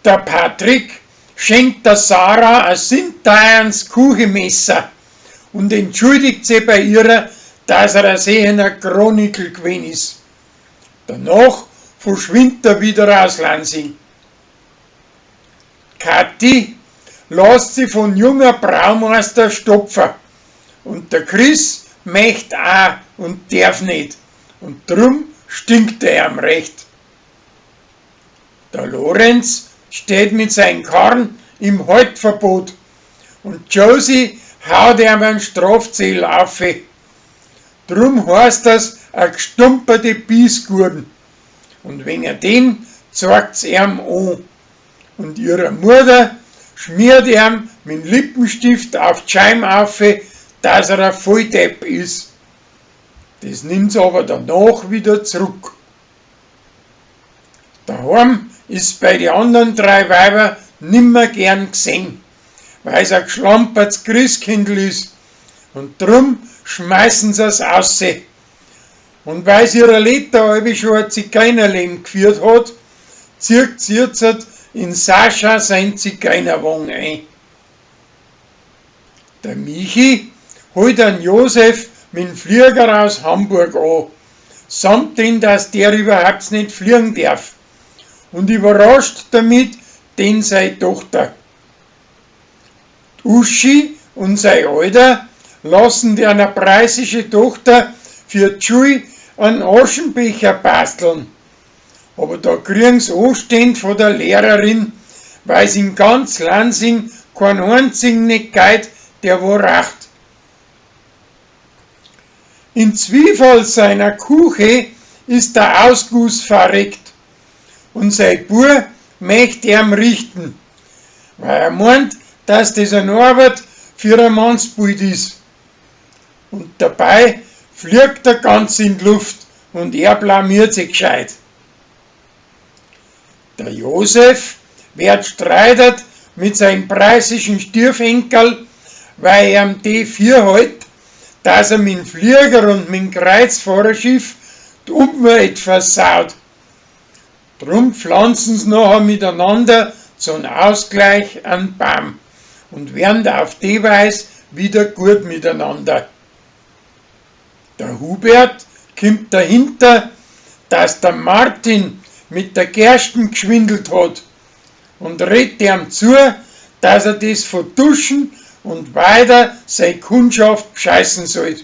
Der Patrick schenkt der Sarah a sinteierns Kuchemesser und entschuldigt sich bei ihrer, dass er a sehener Chronikel gewesen ist. Danach verschwindet er wieder aus Lansing. Kathi lässt sich von junger Braumeister stopfen und der Chris möcht auch und darf nicht und drum stinkt er ihm recht. Der Lorenz steht mit seinem Karren im Haltverbot und Josie haut ihm einen Strafzettel auf. Drum heißt das a gstumperte Biesgurden. Und wegen den zeigt's ihm an. Und ihre Mutter schmiert ihm mit Lippenstift auf die Scheim auf, dass er ein Volldepp ist. Das nimmt's aber danach wieder zurück. Daheim ist bei die anderen drei Weiber nimmer gern gesehen, weil's ein geschlamperts Christkindl ist. Und drum schmeißen sie's ausse. Und weil's ihrer Letta halbe schon ein Zigeunerleben geführt hat, zieht sie jetzt in Sascha sein Zigeunerwagen ein. Der Michi holt den Josef mit dem Flieger aus Hamburg an, samt den, dass der überhaupt nicht fliegen darf, und überrascht damit den sei Tochter. Die Uschi und sein Alter lassen die einer preußische Tochter für die Schule einen Aschenbecher basteln. Aber da kriegen's Anstände von der Lehrerin, weil's in ganz Lansing keinen einzigen nicht geht, der wo racht. In Zwiefall seiner Kuche ist der Ausguss verreckt und sein Bub möcht ihm richten, weil er meint, dass das eine Arbeit für ein Mannsbild ist. Und dabei fliegt er ganz in die Luft und er blamiert sich gescheit. Der Josef wird streitet mit seinem preußischen Stiefenkel, weil er ihm die halt, dass er mit dem Flieger und mit dem Kreuzfahrerschiff die Umwelt versaut. Drum pflanzen sie nachher miteinander zum Ausgleich einen Baum und werden auf die Weise wieder gut miteinander. Der Hubert kommt dahinter, dass der Martin mit der Gersten geschwindelt hat und redet ihm zu, dass er das vertuschen und weiter seine Kundschaft bescheißen soll.